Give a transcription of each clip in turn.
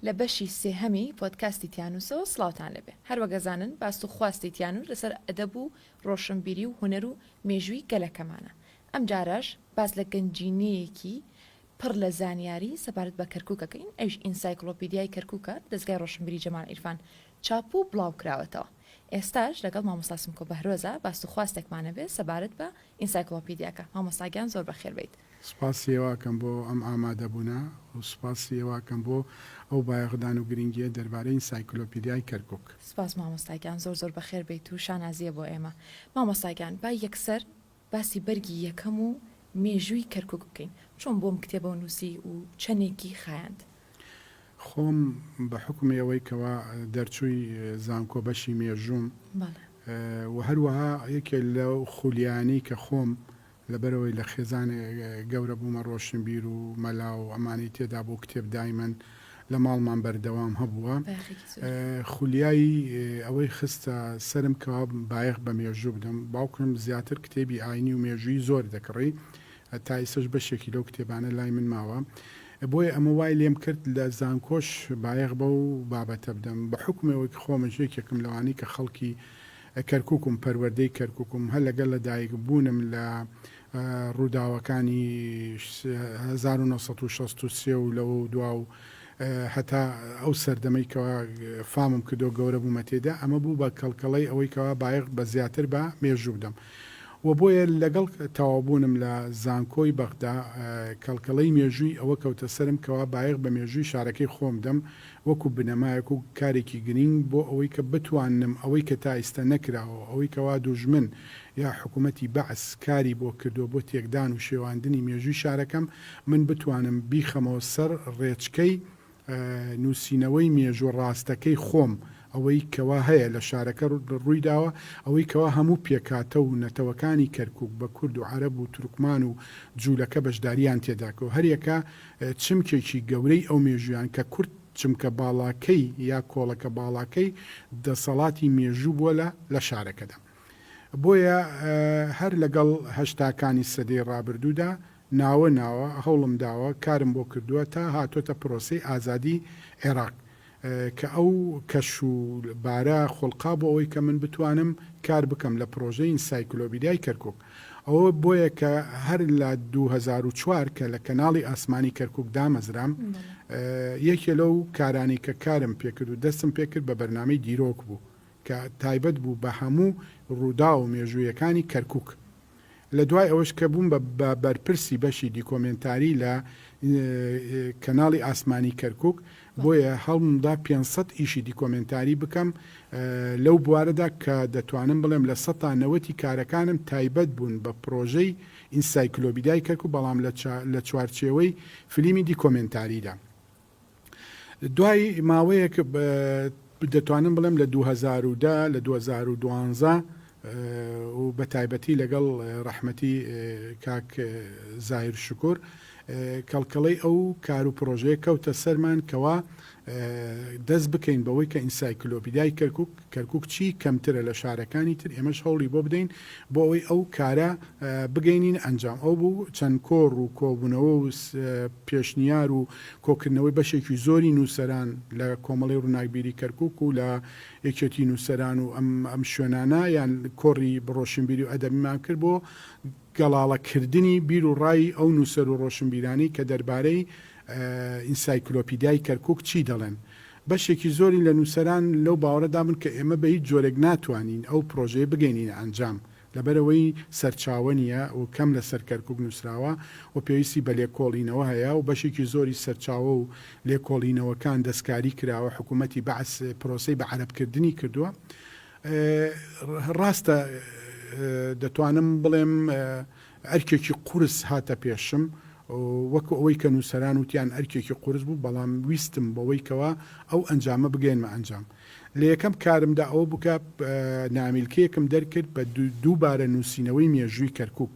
لە بەشی سێهەمی پۆدکاستی تیانووسەوە سڵاوتان لێبێ. هەر وەک ئەزانن باس و خواستی تیانووس لەسەر ئەدەب و ڕۆشنبیری و هونەر و مێژووی گەلەکەمانە. ئەمجارەش باس لە گەنجینەیەکی پڕ لە زانیاری سەبارەت بە کەرکووک ئەکەین، ئەویش ئینسایکلۆپیدیای کەرکووکە لە دەزگای ڕۆشنبیری جەمال عیرفان چاپ و بڵاو کراوەتەوە. ئێستاش لەگەڵ مامۆستا سمکۆ بەهرۆزە باس و خواستێکمان ئەبێ سەبارەت بە ئینسایکلۆپیدیاکە. مامۆستا گیان زۆر بەخێر بێیت. سوپاسی ئێوە ئەکەم بۆ ئەم ئامادەبوونە و سوپاسی ئێوە ئەکەم بۆ ئەو بایەخدان و گرنگییە دەربارەی ئینسایکلۆپیدیای کەرکوک. سوپاس مامۆستا گیان زۆر زۆر بەخێر بێیت و شانازییە بۆ ئێمە. مامۆستا گیان با یەکسەر باسی بەرگی یەکەم و مێژووی کەرکوک بکەین. چۆن بۆم کتێبەو نووسی و چەنێکی خایاند؟ خۆم بە حوکمی ئەوەی کەوا دەرچووی زانکۆ بەشی مێژووم و هەروەها یەکێ لەو خولیایانەی کە خۆم لەبەرئەوەی لە خێزانێ گەورە بوومە ڕۆشنبیر و مەلا و ئەمانەی تێدا بوو کتێب دایمەن لە ماڵمان بەردەوام هەبووە خولیای ئەوەی خستە سەرم کەوا بایەخ بە مێژوو بدەم باوکم زیاتر کتێبی ئاینی و مێژووی زۆر دەکڕی تا ئیستەش بەشێکی لەو کتێبانە لای من ماوە بۆیە ئەمە وای لێم کرد لە زانکۆش بایەخ بەو بابەتە بدەم بە حوکمی ئەوەی خۆمش یەکێکم لەوانەی کە خەڵکی کەرکوکم پەروەردەی کەرکوکم هەر لەگەڵ لە دایک بوونم لە ڕووداوەکانی 1963 و لەوە و دوا و هەتا ئەو سەردەمەی کەوا فامم کردو گەورە بوومە تێدا ئەمە بوو بە کەڵکەڵەی ئەوەی کەوا بایەخ بە زیاتر بە مێژوو بدەم و بۆیە لەگەڵ تەواوبوونم لە زانکۆی بەغدا کەڵکەڵەی مێژووی ئەوە کەوتە سەرم کەوا بایەخ بە مێژووی شارەکەی خۆم بدەم وەکو بنەمایەک و کارێکی گرینگ بۆ ئەوەی کە بتوانم ئەوەی کە تا ئیستە نەکراوە و ئەوەی کەوا دوژمن یا حکوومەتی بەعس کاری بۆ کردووە بۆ تێکدان و شێواندنی مێژووی شارەکەم من بتوانم بیخەمەوە سەر ڕێچکەی نووسینەوەی مێژووە ڕاستەکەی خۆم، ئەوەی کەوا هەیە لە شارەکە ڕوویداوە، ئەوەی کەوا هەموو پێکهاتە و نەتەوەکانی کەرکووک بە کورد و عەرەب و تورکمان و جوولەکە بەشدارییان تێدا کردووە، هەریەکە چمکێکی گەورەی ئەو مێژوویان کە کورد چمکە باڵاکەی یا کۆڵەکە باڵاکەی دەسەڵاتی مێژوو بووە لە لە شارەکەدا. بۆیە هەر لەگەڵ هەشتاکانی سەدەی ڕابردوودا ناوە ناوە هەوڵم داوە کارم بۆ کردووە تا هاتۆتە پرۆسەی ئازادی عێراق کە ئەو کەش و بارە خوڵقا بۆ ئەوەی کە من بتوانم کار بکەم لە پرۆژەی ئینسایکلۆبیدیای کەرکوک ئەوە بۆیە کە هەر لە 2004 کە لە کەناڵی ئاسمانی کەرکوک دامەزرام یەکێ لەو کارانەی کە کارم پێکرد و دەستم پێکرد بە بەرنامەی دیرۆک بوو کە تایبەت بوو بە هەموو ڕووداو مێژوویەکانی کەرکوک لە دوای ئەوەش کە بووم بە بەرپرسی بەشی دیکۆمێنتاری لە کەناڵی ئاسمانی کەرکوک، بۆیە هەوڵمدا 500 ئیشی دیکۆمێنتاری بکەم لەو بوارەدا کە دەتوانم بڵێم لە سەتا نەوەتی کارەکانم تایبەت بوون بە پرۆژەی ئینسایکلۆبیدای کەرکوک بەڵام لە چوارچێوەی فلیمی دیکۆمێنتاریدا. دوای ماوەیەک دەتوانم بڵێم لە 2010 لە 2012 و بە تایبەتی لەگەڵ ڕەحمەتی کاک زاهیر شکور کەڵکەڵەی ئەو کار و پرۆژەیە کەوتە سەرمان کەوا دەست بکەین بەوەی کە ئینسایکلۆپیدای کەرکک کەرکک چی کەمترە لە شارەکانی تر ئێمەش هەوڵی بۆ بدەین بۆ ئەوەی ئەو کارە بگەینین ئەنجام. ئەو بوو چەند کۆڕ و کۆبوونەوە و پێشنیار و کۆکردنەوەی بەشێکی زۆری نووسەران لە کۆمەڵەی ڕووناکبیری کەرکووک و لە یەکێتی نووسەران و ئەم ئەم شوێنانە یان کۆڕی ڕۆشنبیری و ئەدەبیمان کرد بۆ گەڵاڵە کردنی بیر و ڕای ئەو نووسەر و ڕۆشنبیرانەی کە دەربارەی ئینسایکلۆپیدیای کەرکووک چی دەڵێن. بەشێکی زۆری لە نووسەران لەو باوەڕەدا بوون کە ئێمە بە هیچ جۆرێک ناتوانین ئەو پڕۆژەیە بگەینینە ئەنجام، لەبەرئەوەی سەرچاوە نییە و کەم لەسەر کەرکوک نووسراوە و پێویستی بە لێکۆڵینەوە هەیە و بەشێکی زۆری سەرچاوە و لێکۆڵینەوەکان دەستکاری کراوە، حکوومەتی بەعس پرۆسەی بە عەرەبکردنی کردووە. ڕاستە دەتوانم بڵێم ئەرکێکی قورس هاتە پێشم وەکو ئەوەی کە نووسەران وتیان ئەرکێکی قورس بوو، بەڵام ویستم بەوەی کەوا ئەو ئەنجامە بگەیەنمە ئەنجام. لە یەکەم کارمدا ئەوە بوو کە نامیلکەیەکم دەرکرد بە دووبارە نووسینەوەی مێژووی کەرکووک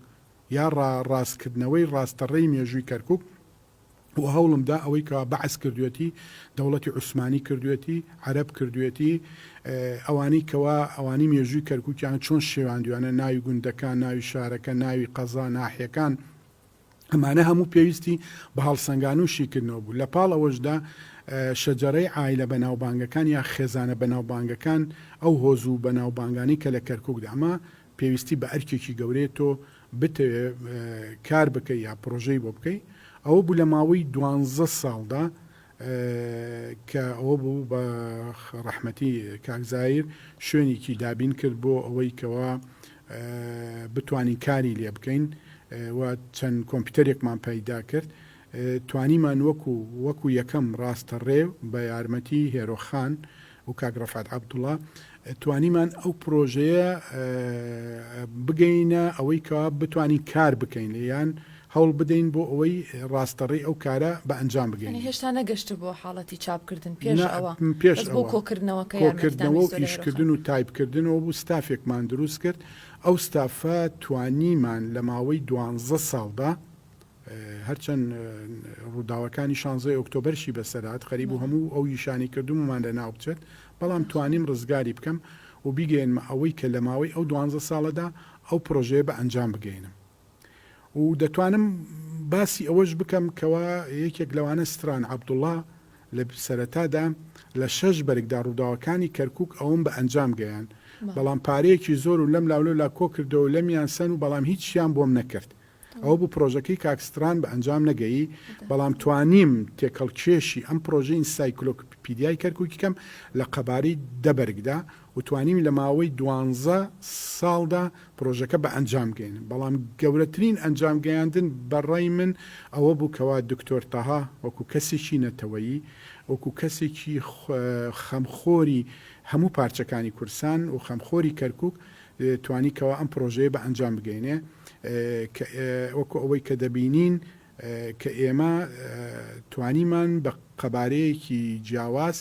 یا ڕاستکردنەوەی ڕاستەڕێی مێژووی کەرکووک و هەوڵم دا ئەوەی کەوا بەعس کردوێتی، دەوڵەتی عوسمانی کردوێتی، عەرەب کردوێتی، ئەوانەی کەوا ئەوانەی مێژووی کەرکووکیان چۆن شێواندویانە، ناوی گوندەکان، ناوی شارەکە، ناوی قەزا، ناحیەکان. ئەمانە هەموو پێویستی بە هەڵسەنگان و شیکردنەوە بوو. لە پاڵ ئەوەشدا شەجەرەی عایلە بەناوبانگەکان یا خێزانە بەناوبانگەکان، ئەو هۆز و بەناوبانگانەی کە لە کەرکووکدا، ئەمە پێویستی بە ئەرکێکی گەورەیە تۆ بتەوێ کار بکەی یا پرۆژەی بۆ بکەی. ئەوە بوو لە ماوەی دوانزە ساڵدا کە ئەوە بوو بە ڕەحمەتی کاک زاهیر شوێنێکی دابین کرد بۆ ئەوەی کەوا بتوانین کاری لێ بکەین و چەند کۆمپیوتەرێکمان پەیدا کرد توانیمان وەکو وەکو یەکەم ڕاستە ڕێ بە یارمەتی هێرۆخان و کاک ڕەفعەت عەبدوڵا توانیمان ئەو پرۆژەیە بگەینە ئەوەی کەوا بتوانین کار بکەین یان هەوڵ بدەین بۆ ئەوەی ڕاستەڕێی ئەو کارە بە ئەنجام بگەینین. یانی هێشتا نەگەشتبووە حاڵەتی چاپکردن پێش ئەوە پێش بەس بۆ ئەوە کۆکردنەوەکە یارمەتیتان کۆکردنەوە و ویستوە لە هێرۆخان. ئیشکردن و تایپکردنەوە بوو ستافێکمان دروست کرد ئەو ستافە توانیمان لە ماوەی دوانزە ساڵدا هەرچەند ڕووداوەکانی شانزەی ئۆکتۆبەرشی بەسەر هات خەریبوو هەموو ئەو ئیشانەی کردووممان لەناو بچێت بەڵام توانیم ڕزگاری بکەم و بیگەیەنمە ئەوەی کە لە ماوەی ئەو دوانزە ساڵەدا ئەو پرۆژەیە بە ئەنجام بگەیەنم. و دەتوانم باسی ئەوەش بکەم کەوا یەکێک لەوانە ستران عەبدوڵا لە سەرەتادا لە شەش بەرگدا ڕووداوەکانی کەرکوک ئەوم بە ئەنجام گەیاند بەڵام پارەیەکی زۆر و لەم لاو لەولا کۆکردەوە لەمیان سەن و بەڵام هیچیان بۆم نەکرد ئەوە بوو پرۆژەکەی کاک ستران بە ئەنجام نەگەیی بەڵام توانیم تێکەڵکێشی ئەم پرۆژەی ئینسایکلۆپیدیای کەرکوکی کەم لە قەبارەی دە بەرگدا و توانیم لە ماوەی دوانزە ساڵدا پرۆژەکە بە ئەنجام گەیەنم، بەڵام گەورەترین ئەنجام گەیاندن بە ڕای من ئەوە بوو کەوا دکتۆر تەها وەکو کەسێکی نەتەوەیی، وەکو کەسێکی خەمخۆری هەموو پارچەکانی کوردسان و خەمخۆری کەرکوک توانی کەوا ئەم پرۆژەیە بە ئەنجام بگەینێ کە وەکو ئەوەی کە دەبینین کە ئێمە توانیمان بە قەبارەیەکی جیاواز،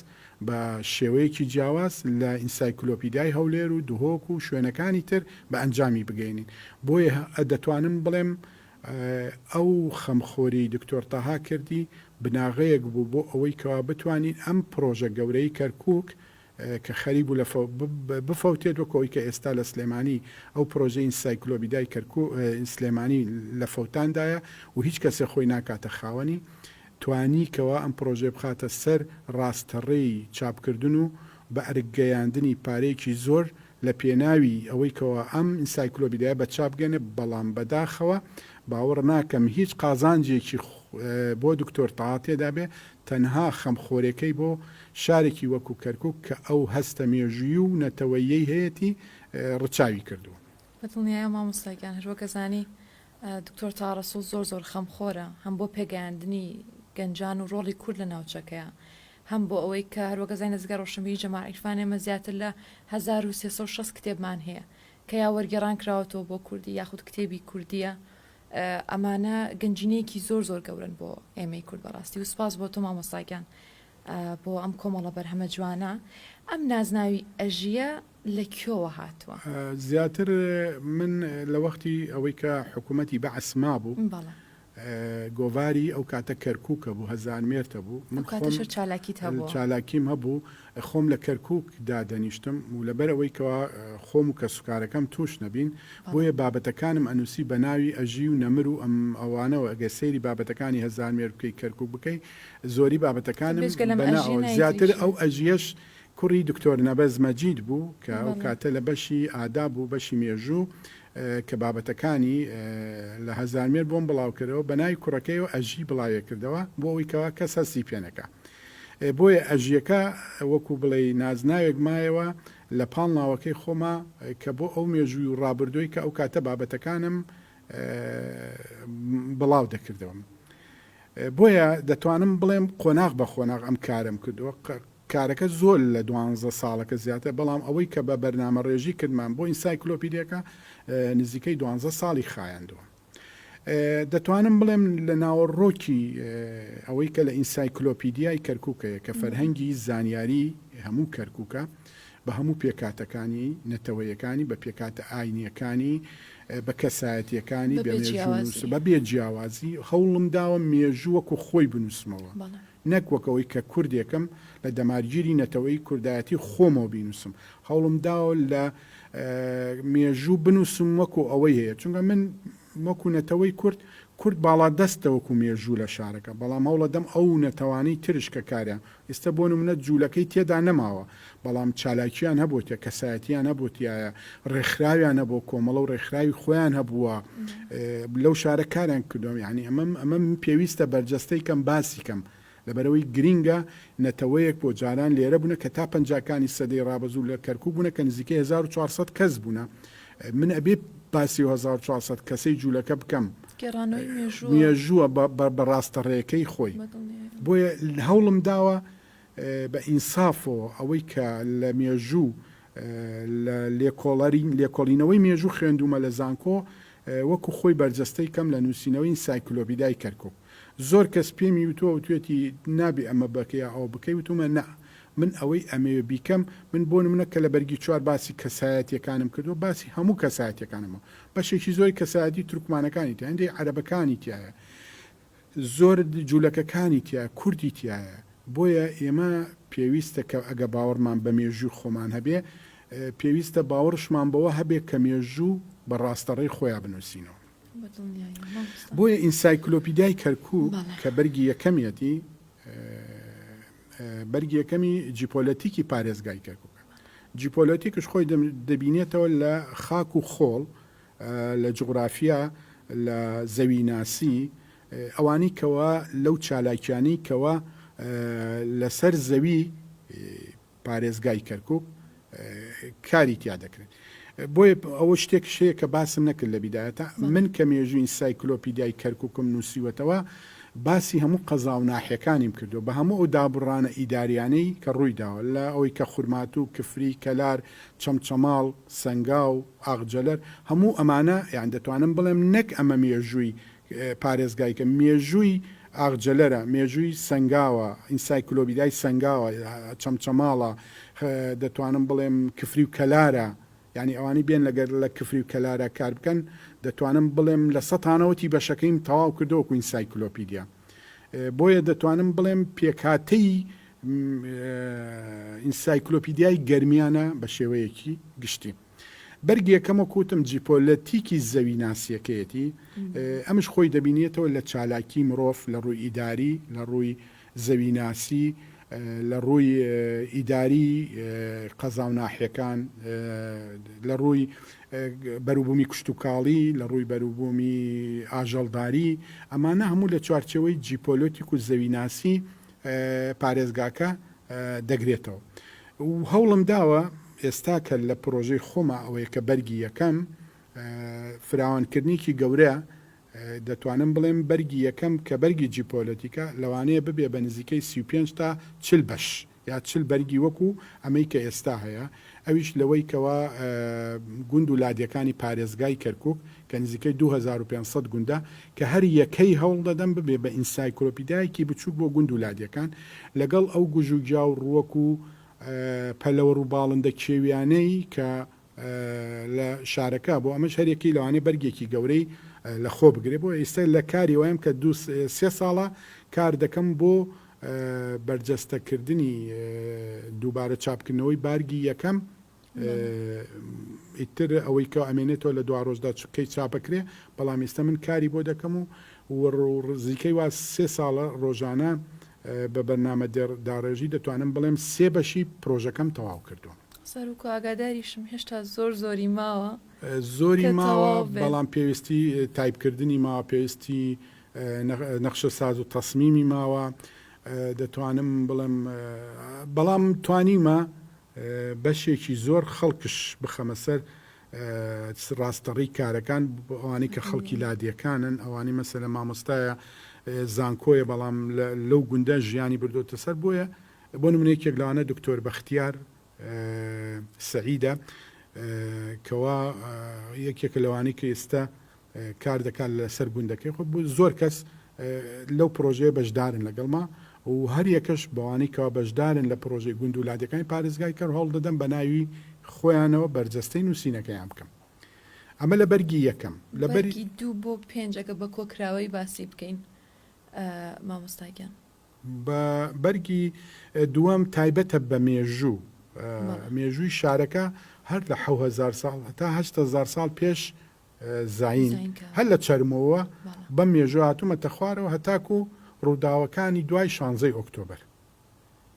بە شێوەیەکی جیاواز لە ئینسایکلۆپیدای هەولێر و دهۆک و شوێنەکانی تر بە ئەنجامی بگەینین. بۆیە دەتوانم بڵێم ئەو خەمخۆریەی دکتۆر تەها کردی بناغەیەک بوو بۆ ئەوەی کەوا بتوانین ئەم پرۆژە گەورەی کەرکوک کە خەریک بوو لە بفەوتێت وەکو ئەوەی کە ئێستا لە سلێمانی ئەو پرۆژەی ئینسایکلۆبیدای کەرکو سلێمانی لە فەوتاندایە و هیچ کەسێک خۆی ناکاتە خاوەنی توانی کەوا ئەم پرۆژەیە بخاتە سەر ڕاستەڕێی چاپکردن و بە ئەرک گەیاندنی پارەیەکی زۆر لە پێناوی ئەوەی کەوا ئەم ئینسایکلۆبیدایە بە چاپ بگەنێ بەڵام بەداخەوە باوەڕ ناکەم هیچ قازانجێکی بۆ دکتۆر تەها تێدا بێ تەنها خەمخۆرێکەی بۆ شارێکی وەکو کەرکوک کە ئەو هەستە مێژوویی و نەتەوەییەی هەیەتی ڕچاوی کردووە. بە دڵنیایەوە مامۆستا گیان هەر وەک ئەزانی دکتۆر تاها ڕەسوڵ زۆر زۆر خەمخۆرە هەم بۆ پێگەیاندنی گەنجان و ڕۆڵی کورد لە ناوچەکەیا هەم بۆ ئەوەی کە هەر وەک ئەزانین دەزگای ڕۆشنبیری جەمال عیرفان ئێمە زیاتر لە 1360 کتێبمان هەیە کە یا وەرگێڕان کراوەتەوە بۆ کوردی یاخود کتێبی کوردیە ئەمانە گەنجینەیەکی زۆر زۆر گەورەن بۆ ئێمەی کورد بەڕاستی و سپاس بۆ تۆ مامۆستا گیان بۆ ئەم کۆمەڵە بەرهەمە جوانە ئەم نازناوی ئەژیە لە کوێوە هاتووە؟ زیاتر من لە وەختی ئەوەی کە حکوومەتی بەعس مابوو بەڵێ. گۆڤاری ئەو کاتە کەرکووک هەبوو، هەزارمێرد هەبوو، من ئەو کاتەش خۆم هەر چالاکیت هەبووە؟ چالاکیم هەبوو، خۆم لە کەرکووک دادەنیشتم و لەبەر ئەوەی کەوا خۆم و کەسوکارەکەم تووش نەبین، بەڵێ. بۆیە بابەتەکانم ئەنووسی بە ناوی ئەژی و نەمر و ئەم ئەوانەوە، ئەگەر سەیری بابەتەکانی هەزارمێرد بکەی، کەرکووک بکەی، زۆری بابەتەکانم بێجگە لەم بە ئەژیە ناوە، ناوی زیاتر تریش ئەو هەیە. ئەژیەش کوڕی دکتۆر نەبەز مەجید بوو کە ئەو بەڵێ. کاتە لە بەشی ئاداب بوو، بەشی مێژوو، کە بابەتەکانی لە هەزارمێر بۆم بڵاوکردەوە، بە ناوی کوڕەکەیەوە ئەژی بڵاوێکردەوە بۆ ئەوەی کەوا کەس هەستی پێ نەکا. بۆیە ئەژیەکە وەکو بڵێی نازناوێک مایەوە لە پاڵ ناوەکەی خۆما کە بۆ ئەو مێژووی و ڕابردووی کە ئەو کاتە بابەتەکانم بڵاو دەکردەوە. بۆیە دەتوانم بڵێم قۆناغ بە قۆناغ ئەم کارەم کردووە. کارەکە زۆر لە دوانزە ساڵەکە زیاترە، بەڵام ئەوەی کە بە بەرنامەڕێژی کردمان بۆ ئینسایکلۆپیدیەکە نزیکەی دوانزە ساڵی خایاندووە. دەتوانم بڵێم لە ناوەڕۆکی ئەوەی کە لە ئینسایکلۆپیدیای کەرکووک هەیە کە فەرهەنگی زانیاری هەموو کەرکووکە بە هەموو پێکهاتەکانی، نەتەوەیەکانی، بە پێکهاتە ئاینییەکانی، بە کەسایەتییەکانی، بە بەبێ مێژوونووس، جیاوازی. بە بێ جیاوازی هەوڵم داوە مێژوو وەکوو خۆی بنووسمەوە. بەڵێ. نەک وەک ئەوەی کە کوردێکم لە دەمارگیری نەتەوەیی کوردایەتی خۆمەوە بینووسم، هەوڵم داوە لە مێژوو بنووسم وەکو ئەوەی هەیە، چونکە من وەکو نەتەوەی کورد، کورد باڵادەستە وەکو مێژوو لە شارەکە، بەڵام هەوڵەدەم ئەو نەتەوانەی ترش کە کاریان، ئیستە بۆ نمونە جولەکەی تێدا نەماوە، بەڵام چالاکیان هەبووتە، کەسایەتیان هەبووتایە، ڕێکخراویان هەبووە، کۆمەڵە و ڕێکخراوی خۆیان هەبووە، لەو شارە کاریان کردووە، یانی ئەمە ئەمە من پێویستە بەرجەستەی کەم باسی کەم، لەبەرئەوەی گرینگە نەتەوەیەک بۆ جاران لێرە بوونە کە تا پەنجاکانی سەدەی ڕابەزوو لە کەرکوک بوونە کە نزیکەی 1400 کەس بوونە من ئەبێ باسی 1400 کەسەی جوولەکە بکەم گێڕانەوەی مێژووە مێژووە بە ڕاستەڕێکەی خۆی بۆیە هەوڵم داوە بە ئینسافەوە ئەوەی کە لە مێژوو لە لێکۆڵەری لێکۆڵینەوەی مێژوو خوێندوومە لە زانکۆ وەکو خۆی بەرجەستەی کەم لە نووسینەوەی ئینسایکلۆپیدای کەرکوک زۆر کەس پێمی وتووە وتوێتی نابێ ئەمە بەکەی یا ئەوە بکەی وتومە نا من ئەوەی ئەمەوێ بیکەم من بۆ نمونە کە لە بەرگی چوار باسی کەسایەتیەکانم کردووە باسی هەموو کەسایەتیەکانم بەشێکی زۆری کەسایەتی تورکمانەکانی تیا هەندێک عەرەبەکانی تیایە زۆر جولەکەکانی تیایە کوردی تیایە بۆیە ئێمە پێویستە کە ئەگە باوەڕمان بە مێژووی خۆمان هەبێ پێویستە باوەڕشمان بەوە هەبێ کە مێژوو بە ڕاستەڕێی خۆیا بنووسینەوە. بۆیە ئینسایکلۆپیدای کەرکوک کە بەرگی یەکەمیەتی بەرگی یەکەمی جیپۆلەتیکی پارێزگای کەرکوکە جیپۆلەتیکش خۆی دەبینێتەوە لە خاک و خۆڵ لە جوگرافیا لە زەویناسی ئەوانی کەوا لەو چالاکیانی کەوا لەسەر زەوی پارێزگای کەرکوک کاری تیا دەکرێت. بۆیە ئەوە شتێکش هەیە کە باسم نەکرد لە بیدایەتا، من کە مێژووی ئینسایکلۆپیدیای کەرکوکم نووسیوەتەوە باسی هەموو قەزا و ناحیەکانیم کردووە بە هەموو ئەو دابڕانە ئیداریانەی کە ڕووی داوە لە ئەوەی کە خورماتوو، کفری، کەلار، چەمچەماڵ، سەنگاو، ئاغجەلەر هەموو ئەمانە یان دەتوانم بڵێم نەک ئەمە مێژووی پارێزگای کە مێژووی ئاغجەلەرە، مێژووی سەنگاوە، ئینسایکلۆبیدای سەنگاوە، چەمچەماڵە، دەتوانم بڵێم کفری و کەلارە، یانی ئەوانەی بێن لەگەر لە کفری و کەلارە کار بکەن، دەتوانم بڵێم لە سەتانەوەتی بەشەکەیم تەواو کردووە وەکو ئینسایکلۆپیدیا. بۆیە دەتوانم بڵێم پێکهاتەی ئینسایکلۆپیدیای گەرمیانە بە شێوەیەکی گشتی. بەرگی یەکەم وەک وتم جیپۆلەتیکی زەویناسیەکەیەتی، ئەمش خۆی دەبینێتەوە لە چالاکی مرۆڤ لە ڕووی ئیداری، لە ڕووی زەویناسی، لە ڕووی ئیداری قەزا و ناحیەکان، لە ڕووی بەروبوومی کشتوکاڵی، لە ڕووی بەروبوومی ئاژەڵداری، ئەمانە هەموو لە چوارچێوەی جیپۆلۆتیک و زەویناسی پارێزگاکە دەگرێتەوە. و هەوڵم داوە ئێستا کە لە پرۆژەی خۆما ئەوەیە کە بەرگی یەکەم فراوانکردنێکی گەورە دەتوانم بڵێم بەرگی یەکەم کە بەرگی جیپۆلەتیکە لەوانەیە ببێ بە نزیکەی 35 تا 40 بەش یا 40 بەرگی وەکو ئەمەی کە ئێستا هەیە ئەویش لەوەی کەوا گوند و لادێکانی پارێزگای کەرکوک کە نزیکەی 2500 گوندە کە هەر یەکەی هەوڵ دەدەم ببێ بە ئینسایکلۆپیدایەکی بچووک بۆ گوند و لادێکان لەگەڵ ئەو گژوگیا و ڕووەک و پەلەوەر و باڵندە کێویانەی کە لە شارەکە بۆ ئەمەش هەر یەکەی لەوانەیە بەرگێکی گەورەی لە خۆ بگرێ بۆ ئێستا لە کاری وەیم کە دوو سێ ساڵە کار دەکەم بۆ بەرجەستەکردنی دووبارە چاپکردنەوەی بارگی یەکەم ئیتر ئەوەی کە ئەمێنێتەوە لە دواڕۆژدا چ کەی چاپەکرێ بەڵام ئێستا من کاری بۆ دەکەم و نزیکەی وا سێ ساڵە ڕۆژانە بە بەرنامە داڕێژی دەتوانم بڵێم سێ بەشی پرۆژەکەم تەواو کردووە. سەرۆک ئاگاداریشم هێشتا زۆر زۆری ماوە زۆری ماوە بەڵام پێویستی تایپکردنی ماوە پێویستی نەخشەساز و تەسمیمی ماوە دەتوانم بڵێم بەڵام توانیمە بەشێکی زۆر خەڵکش بخەمە سەر ڕاستەڕی کارەکان ئەوانەی کە خەڵکی لادێکانن ئەوانەی مەسەلە مامۆستایە زانکۆیە بەڵام لەو گوندە ژیانی بردۆتە سەر بۆیە بۆ نمونە یەکێک لەوانە دکتۆر بەختیار سەعیدە کەوا یەکێکە لەوانەی کە ئێستا کار دەکات لەسەر گوندەکەی خۆ زۆر کەس لەو پرۆژەیە بەشدارن لەگەڵما و هەر یەکەش بەوانەی کەوا بەشدارن لە پرۆژەی گوند و لادێکانی پارێزگای کەر هەوڵ دەدەم بە ناوی خۆیانەوە بەرجەستەی نووسینەکەیان بکەم ئەمە لە بەرگی یەکەم لە بەرگی دوو بۆ پێنج ئەگە بە کۆکراوەی باسی بکەین مامۆستا گیان. بە بەرگی دووەم تایبەتە بە مێژوو مێژووی شارەکە هەر لە 1000 ساڵ هەتا 8000 ساڵ پێش. زایین هەر لە چەرمۆوە بەم مێژوو هاتوومەتە خوارەوە هەتاکو ڕووداوەکانی دوای شانزەی ئۆکتۆبەر.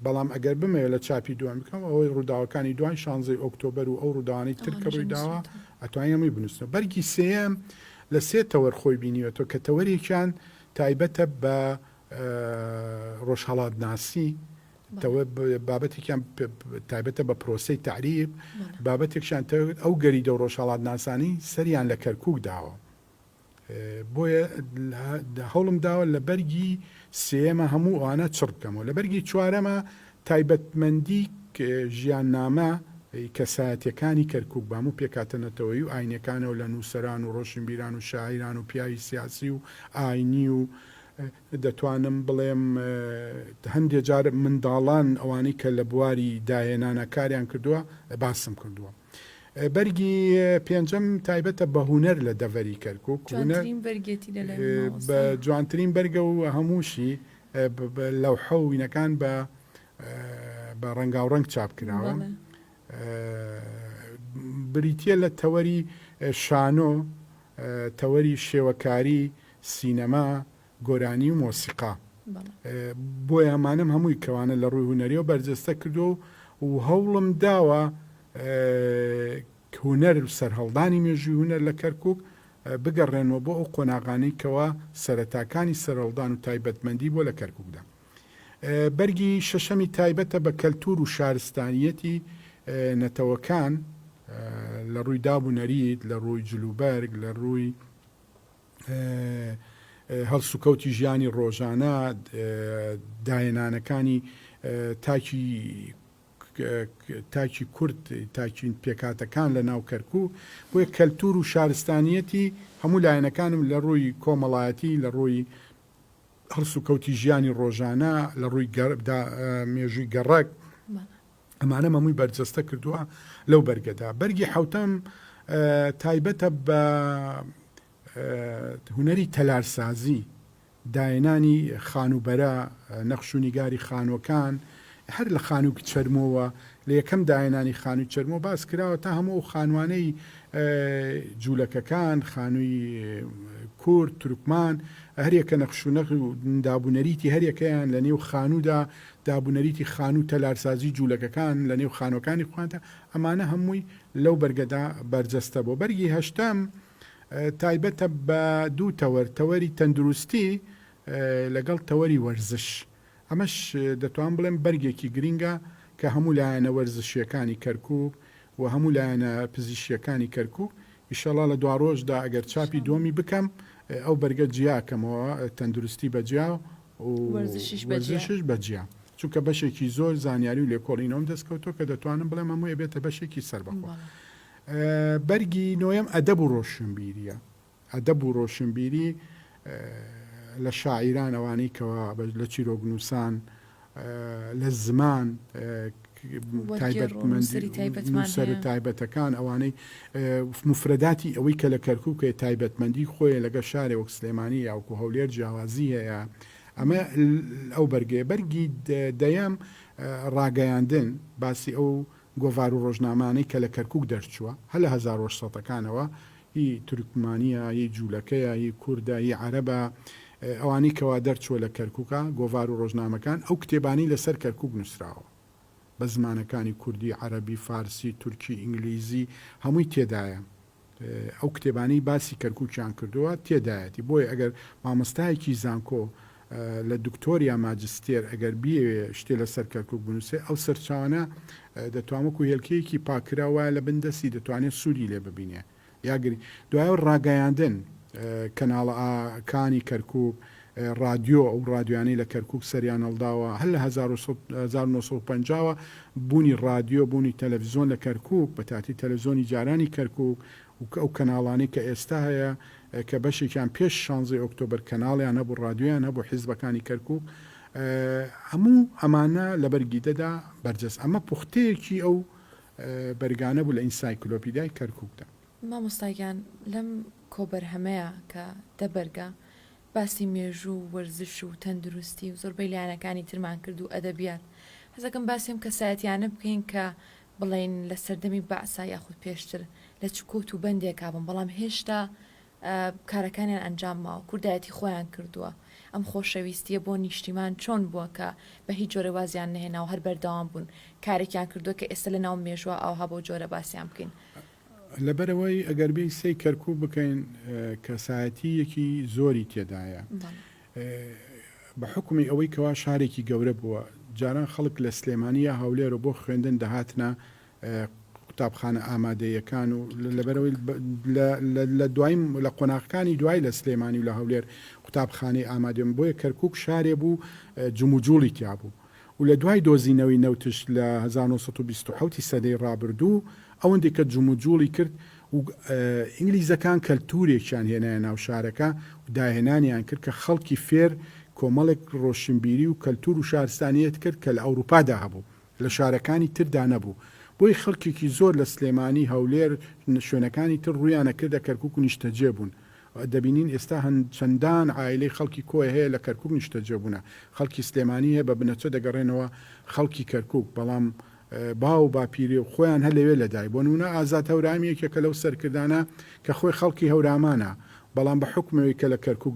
بەڵام ئەگەر بمەوێت لە چاپی دووەم بکەم ئەوەی ڕووداوەکانی دوای شانزەی ئۆکتۆبەر و ئەو ڕووداوانەی تر کە ڕوویداوە ئەتوانین هەمووی بنووسنەوە. بەرگی سێیەم لە سێ تەوەر خۆی بینیوەتەوە کە تەوەرێکیان تایبەتە بە ڕۆژهەڵاتناسی، بابەتێکیان تایبەتە بە پرۆسەی تەعریب، بابەتێکیان ئەو گەریدە و ڕۆژهەڵاتناسانەی سەریان لە کەرکووک داوە. بۆیە هەوڵم داوە لە بەرگی سێیەمە هەموو ئەوانە چڕ بکەمەوە. لە بەرگی چوارەمە تایبەتمەندی ژیاننامە کەسایەتیەکانی کەرکوک بە هەموو پێکهاتە نەتەوەیی و ئاینیەکانەوە لە نووسەران و ڕۆشنبیران و شاعیران و پیاوی سیاسی و ئاینی و دەتوانم بڵێم هەندێ جار منداڵان ئەوانەی کە لە بواری داهێنانە کاریان کردووە باسم کردووە. بەرگی پێنجەم تایبەتە بە هونەر لە دەڤەری کەرکوک. جوانترین بەرگێتی لە لای من مامۆستا. بە جوانترین بەرگە و هەمووشی لەوحە و وینەکان بە بە ڕەنگاوڕەنگ چاپ کراوە. بریتییە لە تەوەری شانۆ، تەوەری شێوەکاری، سینەما، گۆرانی و مۆسیقا. بۆیە ئەمانەم هەمووی کەوانە لە ڕووی هونەریەوە بەرجەستە کردووە و هەوڵم داوە هونەر و سەرهەڵدانی مێژووی هونەر لە کەرکووک بگەڕێنمەوە بۆ ئەو قۆناغانەی کەوا سەرەتاکانی سەرهەڵدان و تایبەتمەندی بووە لە کەرکووکدا. بەرگی شەشەمی تایبەتە بە کەلتوور و شارستانییەتی نەتەوەکان لە ڕووی داب و نەریت، لە ڕووی جلوبەرگ، لە ڕووی هەڵسوکەوتی ژیانی ڕۆژانە، داهێنانەکانی تاکی تاکی کورد، تاکی پێکهاتەکان لە ناو کەرکوک، بۆیە کەلتور و شارستانیەتی هەموو لایەنەکانم لە ڕووی کۆمەڵایەتی، لە ڕووی هەڵسوکەوتی ژیانی ڕۆژانە، لە ڕووی مێژووی گەڕەک، ئەمانەم هەمووی بەرجەستە کردووە لەو بەرگەدا. بەرگی حەوتەم تایبەتە بە هونەری تەلارسازی، داهێنانی خانووبەرە، نەخش و نیگاری خانووەکان، هەر لە خانووی چەرمۆوە، لە یەکەم داهێنانی خانووی چەرمۆ باس کراوە تا هەموو ئەو خانووانەی جوولەکەکان، خانووی کورد، تورکمان، هەریەکە نەخش و نەخش و دابونەریتی هەریەکەیان لە نێو خانوودا، دابونەریتی خانوو و تەلارسازی جوولەکەکان لە نێو خانووەکانی خۆیاندا، ئەمانە هەمووی لەو بەرگەدا بەرجەستە بووە. بەرگی هەشتەم تایبەتە بە دوو تەوەر، تەوەری تەندروستی لەگەڵ تەوەری وەرزش. ئەمەش دەتوانم بڵێم بەرگێکی گرینگە کە هەموو لایەنە وەرزشییەکانی کەرکووک و هەموو لایەنە پزیشکییەکانی کەرکووک ئیشەڵا لە دواڕۆژدا ئەگەر چاپی دووەمی بکەم ئەو بەرگە جیا کەمەوە تەندروستی بە جیا و وەرزشیش بە جیا چونکە بەشێکی زۆر زانیاری و لێکۆڵینەوەم دەست کەوتووە کە دەتوانم بڵێم هەمووی ئەبێتە بەشێکی سەربەخۆ. بەرگی نۆیەم ئەدەب و ڕۆشنبیرییە. ئەدەب و ڕۆشنبیری لە شاعیران ئەوانەی کەوا لە چیرۆکنووسان لە زمان نووسەرە تایبەتەکان ئەوانەی موفرەداتی ئەوەی کە لە کەرکووک هەیە تایبەتمەندی خۆیە لەگەڵ شارێ وەک سلێمانی یا وەکو هەولێر جیاوازی هەیە ئەمە ئەو بەرگەیە بەرگی دەیەم ڕاگەیاندن باسی ئەو گۆڤار و ڕۆژنامانەی کە لە کەرکووک دەرچووە هەر لە 1800 ەکانەوە هی تورکمانیە، هی جولەکەیە، هی کوردە، هی عەرەبە، ئەوانەی کەوا دەرچووە لە کەرکوکا، گۆڤار و ڕۆژنامەکان، ئەو کتێبانەی لەسەر کەرکوک نووسراوە بە زمانەکانی کوردی، عەرەبی، فارسی، تورکی، ئینگلیزی هەمووی تێدایە. ئەو کتێبانەی باسی کەرکوکیان کردووە تێدایەتی. بۆیە ئەگەر مامۆستایەکی زانکۆ لە دکتۆر یا ماجستێر ئەگەر بیەوێ شتێ لەسەر کەرکوک بنووسێ ئەو سەرچاوانە دەتوان وەکو هێلکەیەکی پاککراو وایە لە بن دەستی دەتوانێ سوودی لێ ببینێ یا گرنگ دوایەوە ڕاگەیاندن کەناڵە کانی کەرکوک ڕادیۆ ئەو ڕادیۆیانەی لە کەرکوک سەریان هەڵداوە هەر لە 1950 وە بوونی ڕادیۆ بوونی تەلەفزیۆن لە کەرکوک بە تاتی تەلەفزیۆنی جارانی کەرکوک و ئەو کەناڵانەی کە ئێستا هەیە کە بەشێکیان پێش شانزەی ئۆکتۆبەر کەناڵیان هەبوو، ڕادیۆیان هەبوو، حیزبەکانی کەرکووک، هەموو ئەمانە لە بەرگی دەدا بەرجەست. ئەمە پوختەیەکی ئەو بەرگانە بوو لە ئینسایکلۆپیدای کەرکووکدا. مامۆستا گیان لەم کۆبەرهەمەیا کە دە بەرگە، باسی مێژوو و وەرزش و تەندروستی و زۆربەی لایەنەکانی ترمان کرد و ئەدەبیات، حەزەکەم باسی ئەم کەسایەتیانە بکەین کە بڵێین لە سەردەمی بەعسا یاخود پێشتر لە چ کۆت و بەندێکا بوون بەڵام هێشتا. کارەکانیان ئەنجام ماوە، کوردایەتی خۆیان کردووە، ئەم خۆشەویستییە بۆ نیشتیمان چۆن بووە کە بە هیچ جۆرێ وازیان نەهێنا و هەر بەردەوام بوون کارێکیان کردووە کە ئێستا لە ناو مێژووە ئاوها بەو جۆرە باسیان بکەین؟ لەبەرئەوەی ئەگەر بێین سەی کەرکوک بکەین کەسایەتییەکی زۆری تێدایە بە حوکمی ئەوەی کەوا شارێکی گەورە بووە جاران خەڵک لە سلێمانی یا هەولێرەوە بۆ خوێندن دەهاتنە قوتابخانە ئامادەیەکان و لەبەرەوەی لە دوای لە قۆناغەکانی دوای لە سلێمانی و لە هەولێر قوتابخانەی ئامادەم بۆیە کەرکک شارێ بوو جموجوڵی تیا بوو و لە دوای دۆزینەوەی نەوتش لە 1927 سەدەی ڕابردوو ئەوەندێک کە جموجوڵی کرد و ئینگلیزەکان کەلتورێکیان هێنایە ناو شارەکە و داهێنانیان کرد کە خەڵکی فێر کۆمەڵێک ڕۆشنبیری و کەلتور و شارستانیەت کرد کە لە ئەوروپادا هەبوو لە شارەکانی تردا نەبوو. بۆیە خەڵکێکی زۆر لە سلێمانی، هەولێر، شوێنەکانی تر ڕوویانە کردە کەرکوک و نیشتەجێ بوون. دەبینین ئێستا هەن چەندان عایلەی خەڵکی کۆیە هەیە لە کەرکوک نیشتەجێ بوونە. خەڵکی سلێمانی هەیە بە بنەچە دەگەڕێنەوە خەڵکی کەرکوک، بەڵام باو و باپیری و خۆیان هەر لەوێ لەدایک. بۆ نموونە ئازاد هەورامی یەکێکە لەو سەرکردانە کە خۆی خەڵکی هەورامانە، بەڵام بە حوکمەوەی کە لە کەرکوک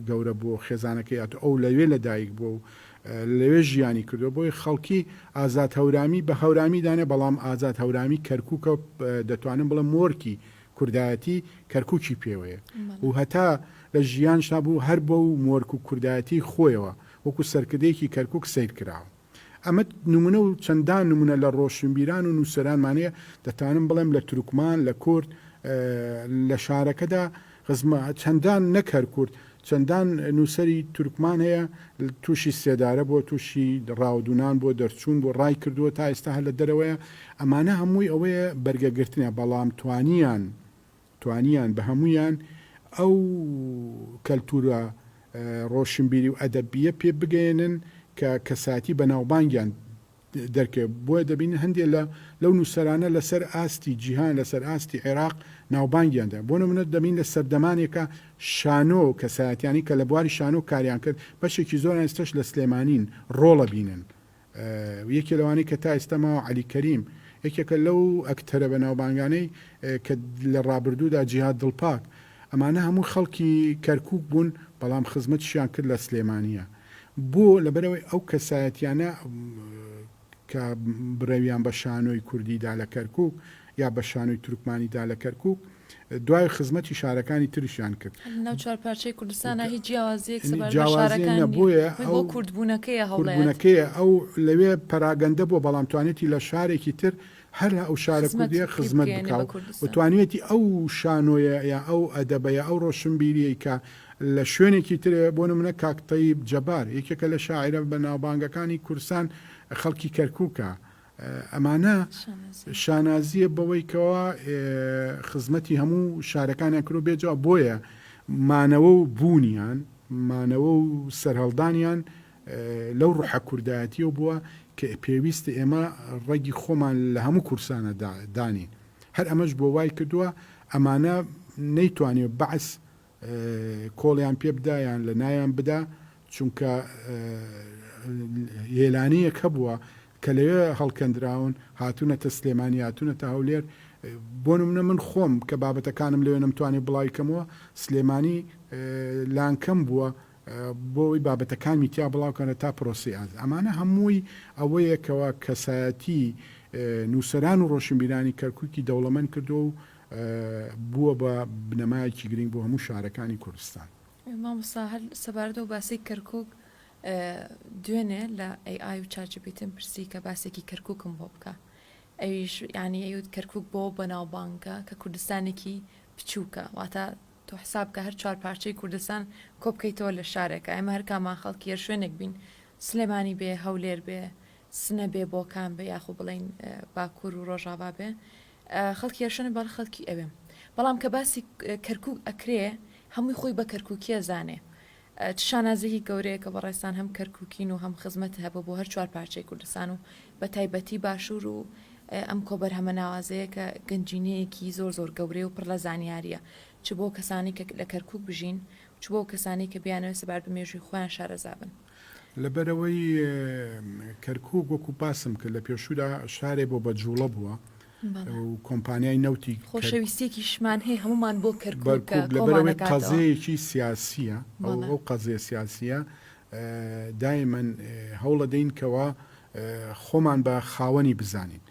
گەورە بووە و خێزانەکەی ئەتۆ ئەو لەوێ لەدایک بووە و لەوێ ژیانی کردووە بۆیە خەڵکی ئازاد هەورامی بە هەورامی دانێ بەڵام ئازاد هەورامی کەرکوکە دەتوانم بڵێم مۆرکی کوردایەتی کەرکوکی پێوەیە و هەتا لە ژیانشا بوو هەر بەو مۆرک و کوردایەتی خۆیەوە وەکو سەرکردەیەکی کەرکوک سەیر کراوە ئەمە نمونە و چەندان نمونە لە ڕۆشنبیران و نووسەرانمان هەیە دەتوانم بڵێم لە تورکمان لە کورد لە شارەکەدا خزمە چەندان نەک هەر کورد چەندان نووسەری تورکمان هەیە تووشی سێدارە بووە، تووشی ڕاودوونان بووە، دەرچوون بووە، ڕای کردووە تا ئێستا هەر لە دەرەوەیە، ئەمانە هەمووی ئەوەیە بەرگەگرتنە، بەڵام توانیان توانیان بە هەموویان ئەو کەلتوورە ڕۆشنبیری و ئەدەبییە پێ بگەیەنن کە کەسایەتی بەناوبانگیان دەرکەوێت، بۆیە دەبینین هەندێ لە لەو نووسەرانە لەسەر ئاستی جیهان، لەسەر ئاستی عێراق ناوبانگیان دەبێت، بۆ نموونە دەبین لە سەردەمانێکا شانۆ کەسایەتیانی کە لە بواری شانۆ کاریان کرد بەشێکی زۆریان ئێستاش لە سلێمانین ڕۆڵە بینن، یەکێ لەوانەی کە تا ئێستا ماوە عەلی کەریم یەکێکە لەو ئەکتەرە بەناوبانگانەی کە لە ڕابردوودا جیهاد دڵپاک ئەمانە هەموو خەڵکی کەرکوک بوون بەڵام خزمەتیشیان کرد لە سلێمانیە. بۆ؟ لەبەرئەوەی ئەو کەسایەتیانە کە برەویان بە شانۆی کوردی دا لە کەرکوک یا بە شانۆی تورکمانی دا لە کەرکوک دوای خزمەتی شارەکانی تریشیان کرد. لەناو چوارپارچەی کوردستانا هیچ جیاوازییەک سەبارەت بە شارەکان نییە. بۆیە بۆ کوردبوونەکەیە هەوڵەیەت. کوردبوونەکەیە ئەو لەوێ پەراگەندە بووە بەڵام توانیەتی لە شارێکی تر هەر ئەو شارە کوردیە خزمەت بکا و توانیویەتی ئەو شانۆیە یا ئەو ئەدەبە یا ئەو ڕۆشنبیریەی کە لە شوێنێکی ترێ بۆ نمونە کاک تەیب جەبار یەکێکە لە شاعیرە بەناوبانگەکانی کوردستان خەڵکی کەرکوکە ئەمانە شانازیە بەوەی کەوا خزمەتی هەموو شارەکانیان کرد بێجا بۆیە مانەوە و بوونیان مانەوە و سەرهەڵدانیان لەو ڕوحە کوردایەتیەوە بووە کە پێویستە ئێمە ڕەگی خۆمان لە هەموو کوردستانە دانین هەر ئەمەش بۆ وای کردووە ئەمانە نەیتوانیوە بەعس کۆڵیان پێ بدا یان لە ناویان بدا چونکە هێلانەیەک هەبووە کە لەوێ هەڵکەندراون هاتوونەتە سلێمانی هاتوونەتە هەولێر بۆ نمونە من خۆم کە بابەتەکانم لەوێ نەمتوانی بڵاوی کەمەوە سلێمانی لانکەم بووە بۆ ئەوەی بابەتەکانمی تیا بڵاو کەنە تا پرۆسەی ئازاد ئەمانە هەمووی ئەوەیە کەوا کەسایەتی نووسەران و ڕۆشنبیرانی کەرکوکی دەوڵەمەند کردووە و بووە بە بنەمایەکی گرنگ بۆ هەموو شارەکانی کوردستان. مامۆستا هەر سەبارەت بەو باسەی کەرکوک دوێنێ لە ئەی ئای و چات جی پی تیم پرسی کە باسێکی کەرکوکم بۆ بکە ئەویش یانی ئەیوت کەرکوک بۆ بەناوبانگە کە کوردستانێکی بچووکە واتە تۆ حساب بکە هەر چوارپارچەی کوردستان کۆبکەیتەوە لە شارێکا ئێمە هەرکامان خەڵکی هەر شوێنێک بین سلێمانی بێ هەولێر بێ سنە بێ بۆکان بێ یاخۆ بڵین باکوور و ڕۆژاوا بێ خەڵکی هەر شوێنێک بەڵ خەڵکی ئەوێم بەڵام کە باسی کەرکک ئەکرێ هەمووی خۆی بە کەرککیە زانێ چ شانازیەکی گەورەیە کە بەڕێزتان هەم کەرکوکین و هەم خزمەت هەبوو بۆ هەر چوار پارچەی کوردستان و بە تایبەتی باشوور و ئەم کۆبەرهەمە ناوازەیە کە گەنجینەیەکی زۆر زۆر گەورەیە و پڕ لە زانیاریە چ بۆ کەسانی کە لە کەرکوک بژین چ بۆ کەسانی کە بیانەوێت سەبارەت بە مێژووی خۆیان شارەزا بن. لەبەرئەوەی کەرکوک وەکو باسم کرد لە پێشوودا شارێ بۆ بە جوڵە بووە. و کۆمپانیای نەوتی خۆشەویستیەکیشمان هەیە هەمومان بۆ کەرکوک لەبەرئەوەی قەزیەیەکی سیاسیە ئەو قەزیە سیاسیە دایمەن هەوڵەدەین کەوا خۆمان بە خاوەنی بزانین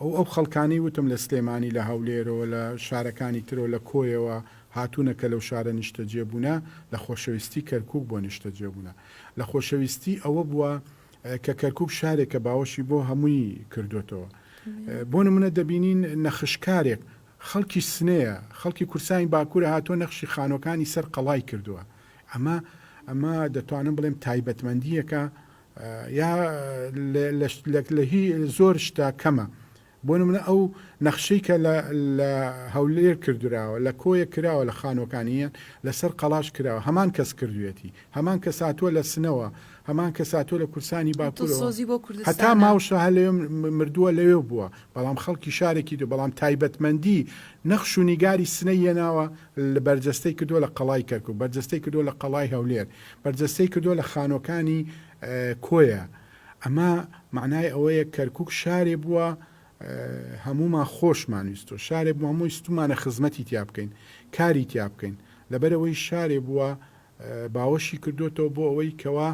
ئەو ئەو خەڵکانەی وتم لە سلێمانی لە هەولێرەوە لە شارەکانی ترەوە لە کۆیەوە هاتوونە کە لەو شارە نیشتەجێ بوونە لە خۆشەویستی کەرکوک بۆ نیشتەجێ بوونە لە خۆشەویستی ئەوە بووە کە کەرکوک شارێکە باوەشی بۆ هەمووی کردۆتەوە. بۆ نمونە دەبینین نەخشکارێک خەڵکی سنەیە، خەڵکی کوردستانی باکوورە هاتووە نەخشی خانووەکانی سەر قەڵای کردووە. ئەمە ئەمە دەتوانم بڵێم تایبەتمەندییەکە یا لە هی زۆر شتا کەمە. بۆ نمونە ئەو نەخشەی کە لە لە هەولێر کردراوە، لە کۆیە کراوە لە خانووەکانی یان لەسەر قەڵاش کراوە، هەمان کەس کردوویەتی. هەمان کەس هاتووە لە سنەوە، هەمان کەس هاتووە لە کوردستانی باکوورەوە. دڵسۆزی بۆ هەتا کوردستانە. ماوشە هەر لەوێ مردووە لەوێ بووە، بەڵام خەڵکی شارێکی دوو، بەڵام تایبەتمەندی نەخش و نیگاری سنەی هێناوە لە بەرجەستەی کردووە لە قەڵای کەرکووک، بەرجەستەی کردووە لە قەڵای هەولێر، بەرجەستەی کردووە لە خانووەکانی کۆیە. ئەمە مەعنای ئەوەیە کەرکوک شارێ بووە هەموومان خۆشمان ویستوە، شارێ بووە هەموو ویستومانە خزمەتی تیا بکەین، کاری تیا بکەین، لەبەرئەوەی شارێ بووە باوەشی کردۆتەوە بۆ ئەوەی کەوا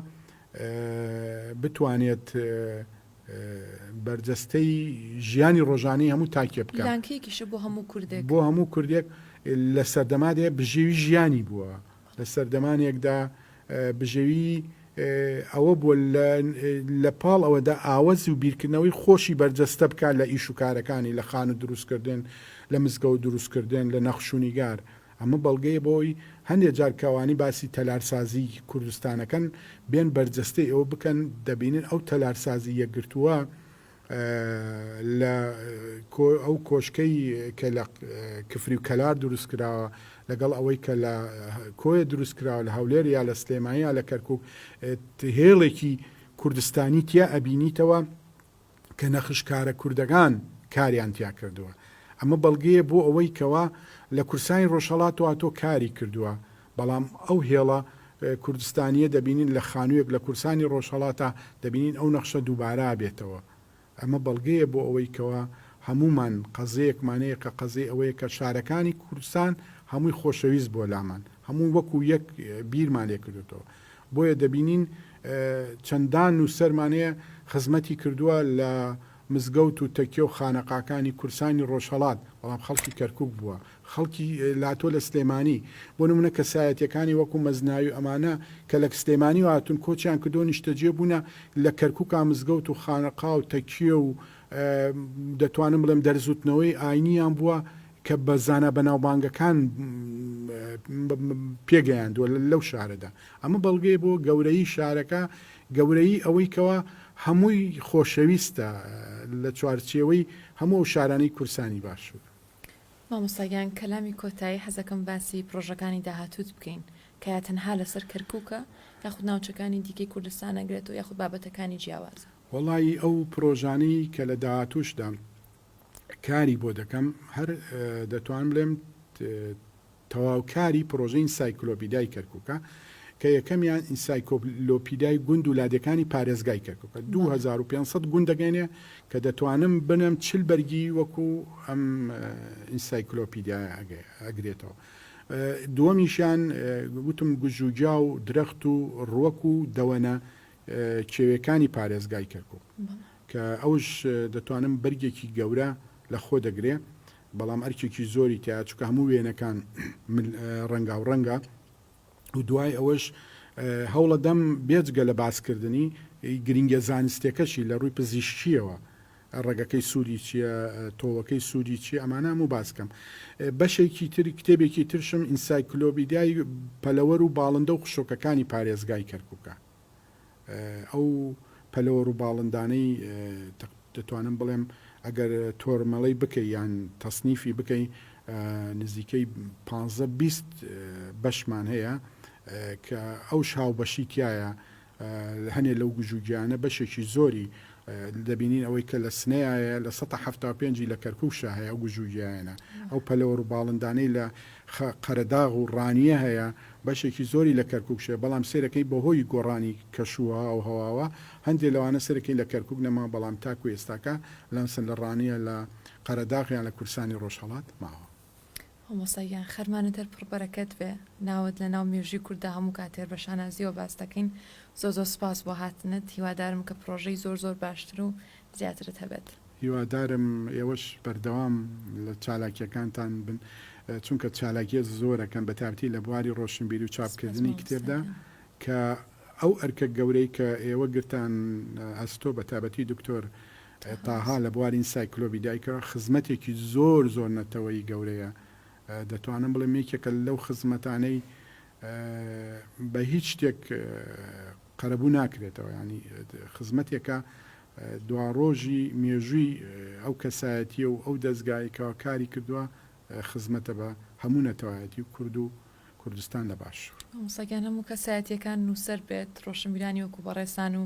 بتوانێت بەرجەستەی ژیانی ڕۆژانەی هەموو تاکێ بکات. لانکەیەکیشە بۆ هەموو کوردێک. بۆ هەموو کوردێک لە سەردەمادێ بژێوی ژیانی بووە، لە سەردەمانێکدا بژێوی ئەوە بووە لە پاڵ ئەوەدا ئاوەز و بیرکردنەوەی خۆشی بەرجەستە بکات لە ئیش و کارەکانی، لە خانوو دروستکردن، لە مزگەوت دروستکردن، لە نەخش و نیگار. ئەمە بەڵگەیە بۆ ئەوەی هەندێک جار کە ئەوانەی باسی تەلارسازیی کوردستانەکەن بێن بەرجەستەی ئەوە بکەن، دەبینن ئەو تەلارسازی یەکگرتووە لە ئەو کۆشکەی کە لە کفری و کەلار دروست کراوە لەگەڵ ئەوەی کە لە کۆیە دروست کراوە لە هەولێر یا لە سلێمانی یا لە کەرکک هێڵێکی کوردستانی تیا ئەبینیتەوە کە نەخشکارە کوردەکان کاریان تیا کردووە ئەمە بەڵگەیە بۆ ئەوەی کەوا لە کوردستانی ڕۆژهەڵاتەوە تۆ کاری کردووە بەڵام ئەو هێڵە کوردستانییە دەبینین لە خانوویەک لە کوردستانی ڕۆژهەڵاتا دەبینین ئەو نەخشە دووبارە ئەبێتەوە. ئەمە بەڵگەیە بۆ ئەوەی کەوا هەموومان قەزیەیەکمان هەیە کە قەزیەی ئەوەیە کە شارەکانی کوردستان هەمووی خۆشەویست بووە لامان، هەموو وەکوو یەک بیرمان لێ کردۆتەوە. بۆیە دەبینین چەندان نووسەرمان هەیە خزمەتی کردووە لە مزگەوت و تەکیە و خانەقاکانی کوردستانی ڕۆژهەڵات، بەڵام خەڵکی کەرکووک بووە. خەڵکی لاتۆ لە سلێمانی، بۆ نموونە کەسایەتیەکانی وەکو مەزناوی و ئەمانە کە لە سلێمانیوە هاتوون کۆچیان کردووە نیشتەجێ بوونە لە کەرکوکا مزگەوت و خانەقا و تەکیە و دەتوانم بڵێم دەرزوتنەوەی ئاینیان بووە کە بە زانا بەناوبانگەکان پێگەیاندووە لەو شارەدا ئەمە بەڵگەیە بۆ گەورەیی شارەکە گەورەیی ئەوەی کەوا هەمووی خۆشەویستە لە چوارچێوەی هەموو ئەو شارانەی کوردستانی باشوور. مامۆستا گیان کەلامی کۆتایی حەزەکەم باسی پڕۆژەکانی داهاتووت بکەین کە یا تەنها لەسەر کەرکوکە یاخود ناوچەکانی دیکەی کوردستان ئەگرێتەوە یاخود بابەتەکانی جیاوازە؟ وەڵایی ئەو پڕۆژانەی کە لە داهاتووشدا کاری بۆ دەکەم هەر دەتوانم بڵێم تەواوکاری پڕۆژەی ئینسایکلۆپیدای کەرکوکە، کە یەکەمیان ئینسایکۆلۆپیدای گوند و لادێکانی پارێزگای کەرکوکە، 2500 گوند دەگەینێ کە دەتوانم بنێم 40 بەرگی وەکو ئەم ئینسایکلۆپیدایە ئەگرێتەوە. دووەمیشیان وتم گژوگیا و درەخت و ڕوەک و دەوەنە کێوێکانی پارێزگای کەرکوک کە ئەوش دەتوانم بەرگێکی گەورە لە خۆ دەگرێ. بەڵام ئەرکێکی زۆری تیایە چونکە هەموو وێنەکان ڕەنگاو ڕەنگە و دوای ئەوەش هەوڵەدەم بێجگە لە باسکردنی گرنگە زانستیەکەشی لە ڕووی پزیشکیەوە ڕەگەکەی سوودی چییە تۆوەکەی سوودی چییە ئەمانە هەموو باس کەم بەشێکی تر کتێبێکی ترشم ئینسایکلۆبیدای پەلەوەر و باڵندە و خشۆکەکانی پارێزگای کەرکووکە ئەو پەلەوەر و باڵندانەی دەتوانم بڵێم ئەگەر تۆرمەڵەی بکەی یان تەسنیفی بکەی نزیکەی پانزە 20 بەشمان هەیە کە ئەوش هاوبەشی تایە هەنێ لەو گژوگیانە بەشێکی زۆری دەبینین ئەوەی کە لە سنەیە لە 175 لە کەرکووکشا هەیە ئەو گژوگیانە ئەو پەلەوەر و باڵندانەی لە قەرەداغ و ڕانیە هەیە بەشێکی زۆری لە کەرکوک شێ بەڵام سەیرەکەی بەهۆی گۆڕانی کەش و هاوهەواوە هەندێ لەوانە سەیرەکەی لە کەرکوک نەما بەڵام تاکو ئێستاکە لەمسن لە ڕانیە لە. قەرەداغ یان لە کوردستانی ڕۆژهەڵات ماوە. مامۆستا گیان خەرمانت هەر پڕ بەرەکەت بێ ناوت لە ناو مێژووی کورددا هەموو کات هەر بە شانازیەوە باس دەکەین زۆر زۆر سوپاس بۆ هاتنت هیوادارم کە پڕۆژەی زۆر زۆر باشتر و زیاترت هەبێت. هیوادارم ئێوەش بەردەوام لە چالاکیەکانتان بن چونکە چالاکیە زۆرەکەن بەتایبەتی لە بواری ڕۆشنبیری و سوپاس چاپکردنی مامۆستا کتێبدا گیان. کە ئەو ئەرکە گەورەی کە ئێوە گرتان ئەستۆ بەتایبەتی دکتۆر تاها تاها ڕەسوڵ. لە بواری ئینسایکلۆبیدای کە خزمەتێکی زۆر زۆر نەتەوەیی گەورەیە دەتوانم بڵێم یەکێکە لەو خزمەتانەی بە هیچ شتێک قەرەبوو ناکرێتەوە ینی خزمەتێکە دواڕۆژی مێژووی ئەو کەسایەتیە و ئەو دەزگای کەوا کاری کردووە خزمەتە بە هەموو نەتەوایەتی و کورد و کوردستان لە باشوور. مامۆستا گیان هەموو کەسایەتیەکان نووسەر بێت ڕۆشنبیرانی وەکو بەڕێزتان و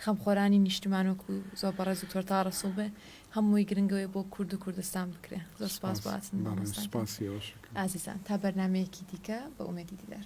خەمخۆرانی نیشتیمان وەکو زۆر بەڕێز دکتۆر تاها ڕەسوڵ بێ هەمووی گرنگەوەی بۆ کورد و کوردستان بکرێ زۆر سوپاس سوپاس بۆ هاتنت بەڕێز مامۆستا گیان سوپاسی ئێوەش ئەکەم. ئازیزان تا بەرنامەیەکی دیکە بە ئومێدی دیدار.